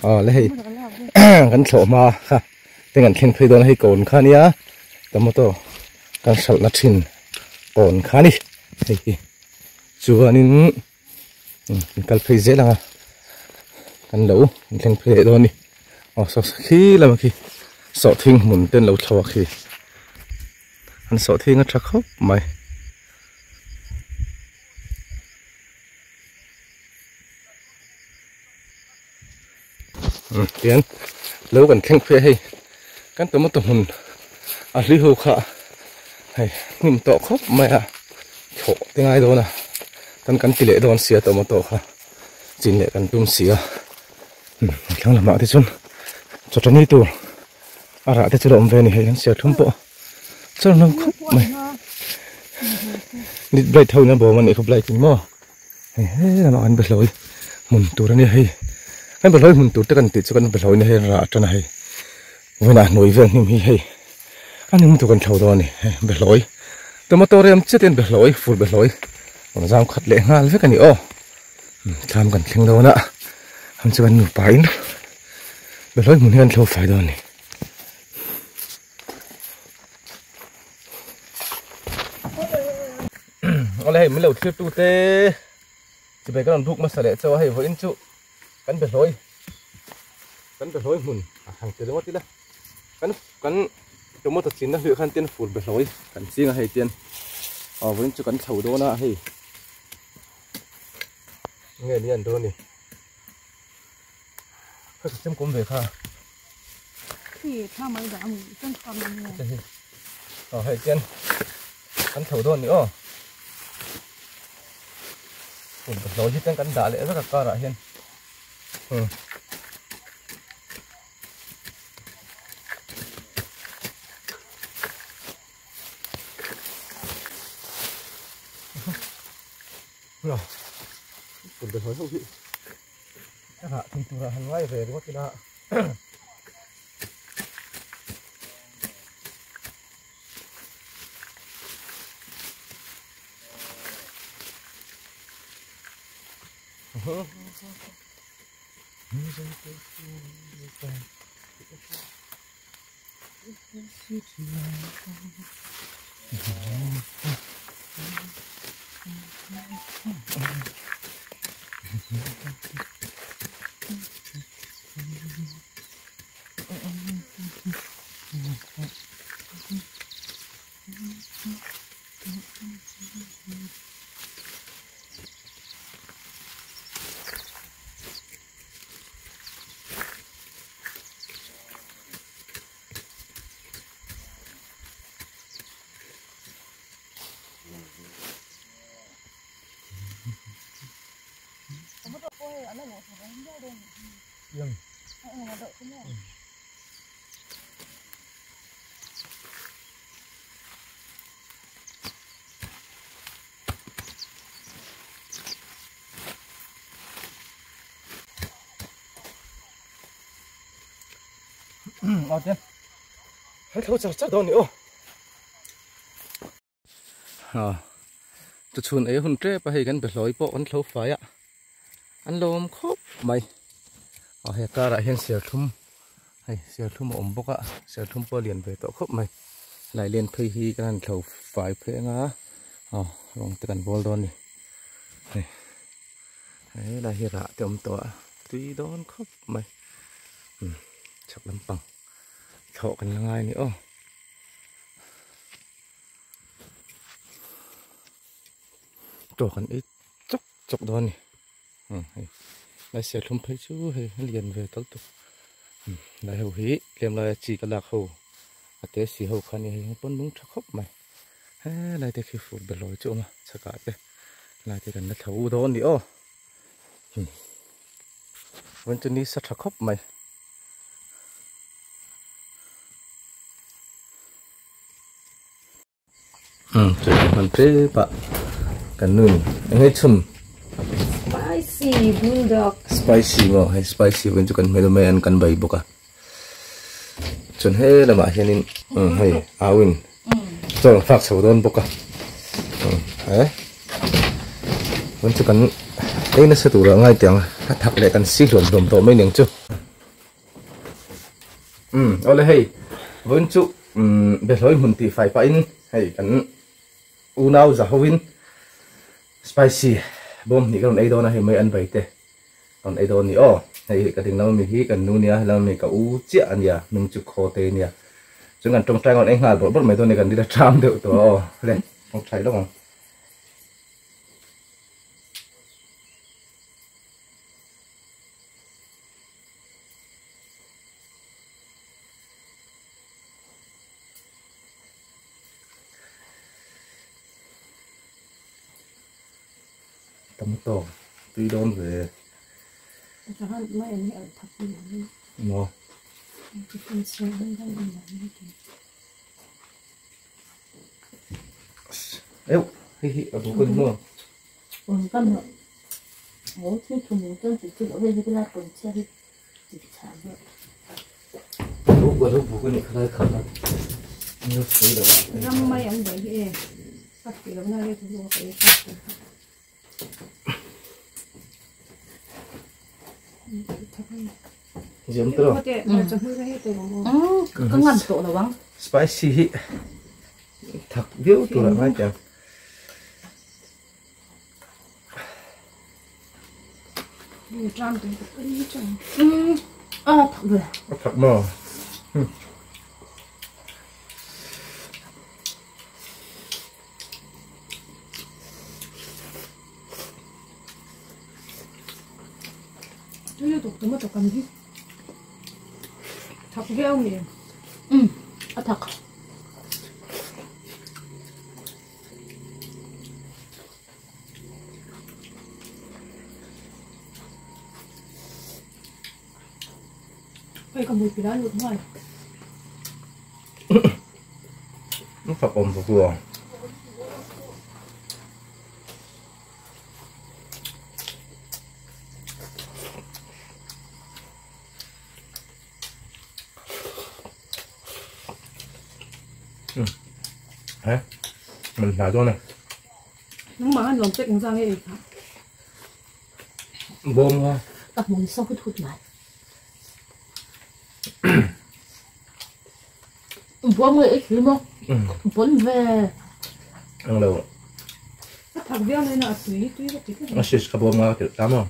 Aw le hei kan thlawh hma kha te kan thleng phei dawn a hei kawn kha ania tomato kan hralh na thin kawn kha ani hei hi chuanin kan kal phei zel ang a kan lo thleng phei leh dawn a ni aw saw khi lamah khi sawhthing hmun te an lo thlo a khi an sawhthing a tha khawp mai. Tian lo kan thleng phei a hei kan tomato hmun a hlui ho kha hei hnim tawh khawp mai a thlawh te ngai dawn a tan kan ti leh dawn sia tomato kha chin leh kan tum si a thlang lamah te chuan chawṭani tur a rah te chu la awm ve a ni hei an serthlum pawh. Chuan hlawm khawp mai nit bright ho in a bawm a nih kha blight in maw hei he lamah kan behlawi hmun tur a nia hei kan behlawi hmun tur te kan tih chu kan behlawi na hei rah atana hei vawiinah hnuai vel hnim hi hei a ni hmun tur kan thlo dawn a ni hei behlawi tomato rem chiat in behlawi fur behlawi rawn zam khat leh nghal vek a ni aw thlam kan thleng dawn a heng chu kan nupa in behlawi hmun hi kan thlo fai dawn a ni. Awle hei min lo thlir tu te chibai ka rawn buk hmasa leh chauh a hei vawiin chu kan be hlawi kan be hlawi hmun a thang tel ngawt ila kan kan tomato chinna hluih khan tin fur be hlawi kan ching a hei tian aw vawiin chu kan thlo dawn a hei nge ni an dawn ni. Ka chem kum ve kha. Khi tha mai da ang chan kham ni. Ờ hei chen kan tho dawn ni aw. Fur ka hlawi hi ten kan dah leh vek a kar ah hian. Hmm. Rồi. Fur ka hlawi ho hi. Ka rah thei turah han ngai ve ringawt ila. Hei thlo char char dawn ni aw. Ha. Chu chhun ei hun tep a hei kan behlawi pawh kan thlo fai a. An lawm khawp mai. A he karah hian serthlum hei serthlum a awm bawk a serthlum pawh a lian ve tawh khawp mai. Lai len phei hi kan han thlo fai phei anga aw rawng te kan bawl dawn a ni. Hei helai hi rah te awm tawh a tui dawn khawp mai. Chhak lampang thlawh kan la ngai a ni aw. Chaw kan ei chawk chawk dawn a ni hei lai serthlum phei chu hei a lian ve tal tawh lai ho hi tlem laia chi ka lak ho a te si ho kha a ni hei pawn lung tha khawp mai helai te khi fur belawi chu a awm a chhakah te lai te kan la thlo dawn a ni aw. Vawiin chu ni sa tha khawp mai. Chu hman tep a kan nu in eng hei chhun Spicy bulldog. Spicy maw hei spicy vawiin chu kan hmel mai an kan bai bawk a. Chuan he lamah hianin hei au in chaw an fak chho dawn bawk a he vawiin chu kan ei nasa turah ngai teh ang a thak leh kan si hluam hluam tawh mai aniang chu. Um awle hei vawiin chu um behlawi hmun tih fai pahin hei kan unau za hovin spicy bawm hnih ka rawn ei dawn a hei mai an bai te rawn ei dawn a ni aw hei ka ding lam ami hi kan nu nia helam ami ka u chiah a nia hming chu khaw te nia chuan kan tawngtai rawn ei nghal bawrh bawrh mai dawn a ni kan ri la ṭam deuh tawh a aw le tawngtai lawk ang. Tomato tui dawn ve. Maw. Eu, hei hi a buk a ni maw? Buk a lo buk a nih khalai khan a ni sawi lo a. Ram mai an bai hi e. A tih loh na le chu ka ei kha. Ziam tawh. Ka ngam tawh lo ang. Spicy hi thak viau tur a ngai teh ang. A thak ve. A thak maw? Tui lutuk tomato kan hi thak viau nge. Um a thak. Hei ka mui pila lut nghal. Nó phật ôm vào vừa. Hả? Mình thả vô này. Nang mà anh lòng check ra nghe hả? Bom không? Ka hmui so hut hut mai. Bom nge i thli maw? Bon ve. Ang lo. A thak viau mai na a tui tui ka ti A sis ka bom nga ka ta maw?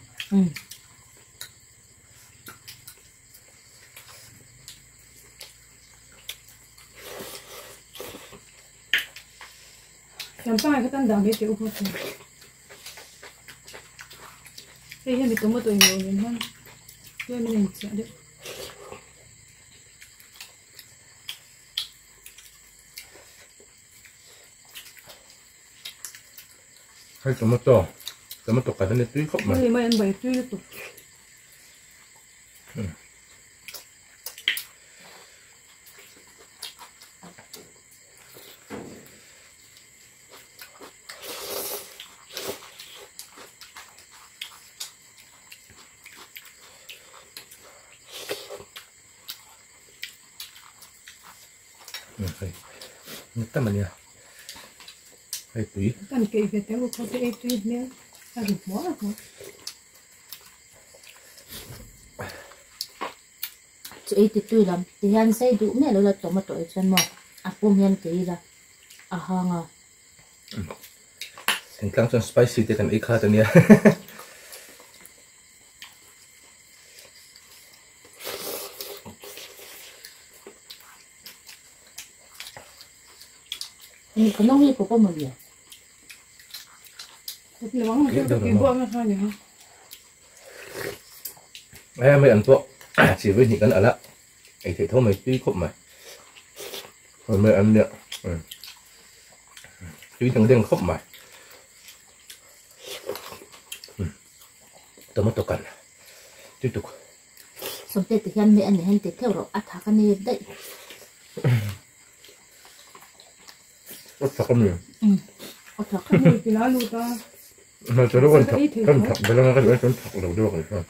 Thiam pangai kha tan dah mai teh u phawt chu. Hei hian mi tomato in lo nen hian tlem in a inchiah deuh. Hei tomato, tomato kan ani tui khawp mai. Hei mai an bai tui lutuk. Hei tam a nia hei tui. Kan keih ve teh u khaw te ei tui hmel a ri hmuah hmuah. Chu ei ti tui lam ti hian sei duh miah lo la tomato ei chuan maw a pum hian kei ila a hang a. Thingtlang chuan spicy te kan ei khat a nia. Ka nau hi pawh pawh maw le. Hei mai an pawh chi vawi hnih kan alh a, ei theih tho mai tui khawp mai. Hei mai an nia tui dang deng khawp mai. Tomato kan tui tuk. Sawmte ti hian mi a ni hian ti theuh rawh a thak a ni daih. A thak a mi. A thak. Hmui pila lut a. Hmeichhe deuh kan thak kan thak belh anga ka duh chuan thak lo deuh a kan hria.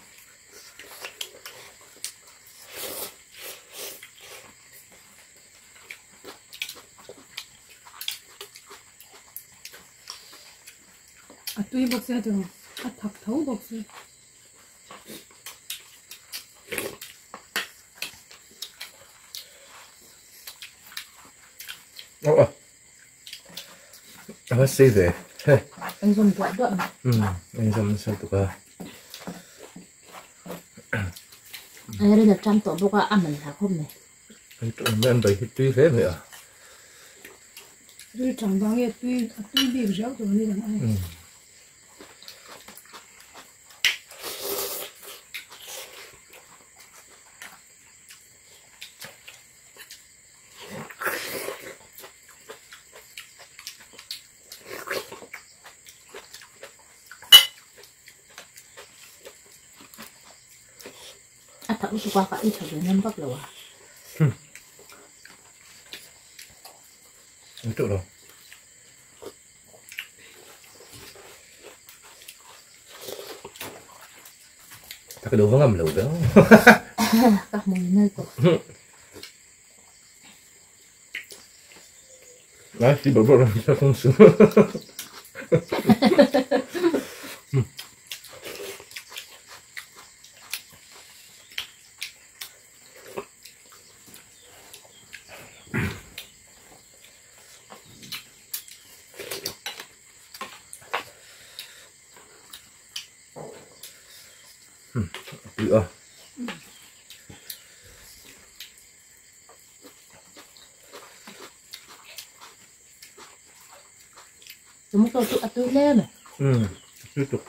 A tui bawk sia chu a thak tho bawk sia. Ờ. À, xí về. Anh dùng duat duat mà. Ừ, anh dùng sao tụi à. Ai đây là trăm tổ bốc ăn mình là không này. Anh tụi mình bày tuy thế vậy à? Tuy chẳng bằng nghe tuy tuy bị réo rồi đi làm ai. À thằng tụi qua phải ít thời gian bắt đầu à. Chỗ đâu? Ta cái đồ vẫn ngầm lẩu đó. Các mùi nơi của. Đấy, đi bộ bộ ra không sướng. Được. Chúng tôi tụi tôi lên này. Ừ, tiếp tục.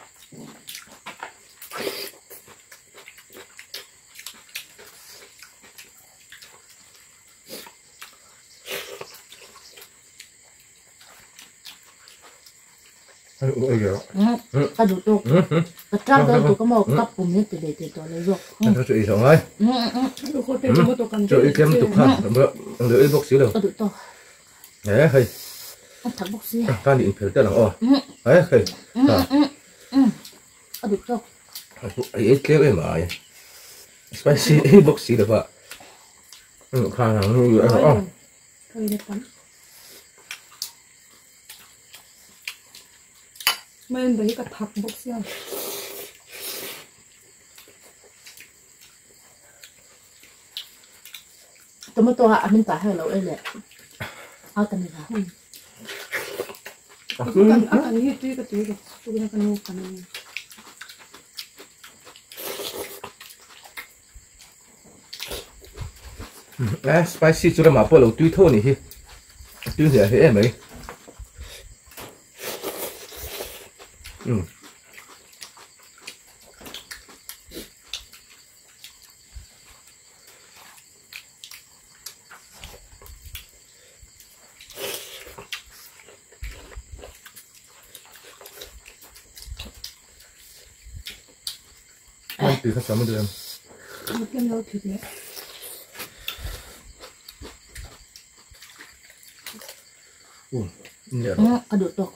Ừ, cái đủ tục. Cái trăm đó tụi có một cặp cùng nhất từ để từ tổ lấy ruột. Anh cho chị xong rồi. Cho ít kem tục ha, được ít bốc xíu đâu. Cái đủ tục. Đấy, hay. Thằng bốc xíu. Ta định phải tên là ô. Đấy, hay. Cái đủ tục. Ít kem em mà. Spicy ít bốc xíu được ạ. Khá là ngon. Mình đấy cả thạc bốc xíu. Tomato à mình tả hơi lâu ấy lệ. Ao tầm này hả? Ăn cái tuy cái tuy cái tôi cái nô cái này. Spicy chú mà bỏ lâu tuy thô này hi, tuy thì hết mấy. Ừ. Từ các cháu mới được. Cái nào thịt này. Ừ, được được.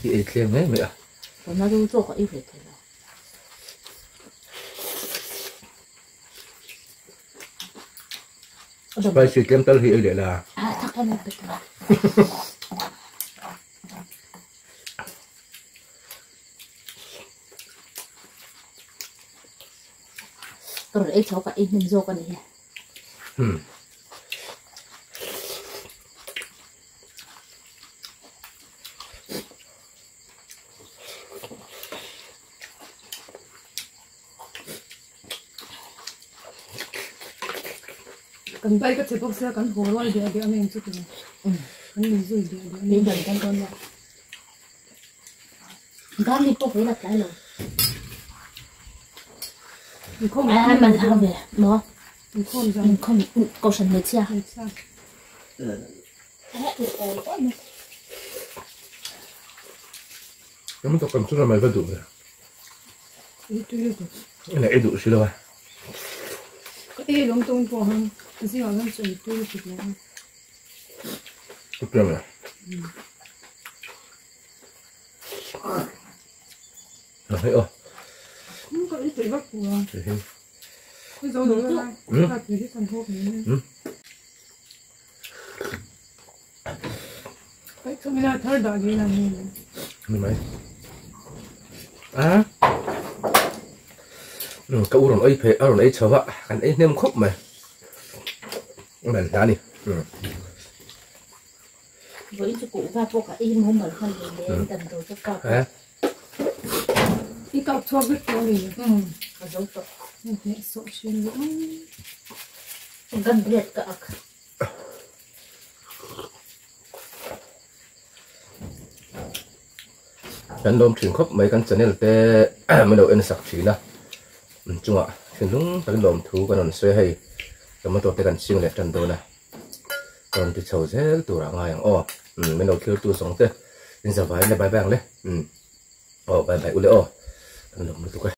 Thì thêm mấy mẹ. Còn nó都做好一回头了。Spicy kem tal hi để là. À, thắc em được rồi. Rồi ấy cháu cả in hình vô con này. Ừ. Cần bay cái chế bốc xe cần hồ loi để để anh em chút nữa. Anh mình rồi để để anh em con con lại. Con đi bốc với là cái rồi. Không à mình không về, nó. Không ra. Không, cầu sân được chưa? Chúng tôi cầm chút là mày vẫn đủ rồi. Này đủ xíu đâu à? Cái lông tông to hơn, cái gì mà nó chỉ tôi chỉ là. Tốt rồi. Đấy ơ. Không có ít tuổi bắt của. Cái dấu đó là là từ cái phần hộp này. Cái chúng mình là third dog là mình. Mình mấy. À. Ừ, cậu rồi ấy phải ở ấy chờ vợ, anh ấy nem khóc mà. Man hla ni. Vawiin chu kuhva pawh ka ei mumal hman ve le damdawi te kap a. I kap chhuak vek tawh a ni. Ka zo tawh. Hneh sawh thin luh ang. Gam riat ka ak. Kan lawm thin khawp mai kan channel te min lo en sak thin a chungah thinlung takin lawmthu kan rawn sawi a hei tomato te kan ching leh tan dawn a ka rawn ti chho zel tur ah ngai ang aw min lo thlir tu zawng te in zavai in le bye bye ang le aw bye bye ule aw kan lawm lutuk e.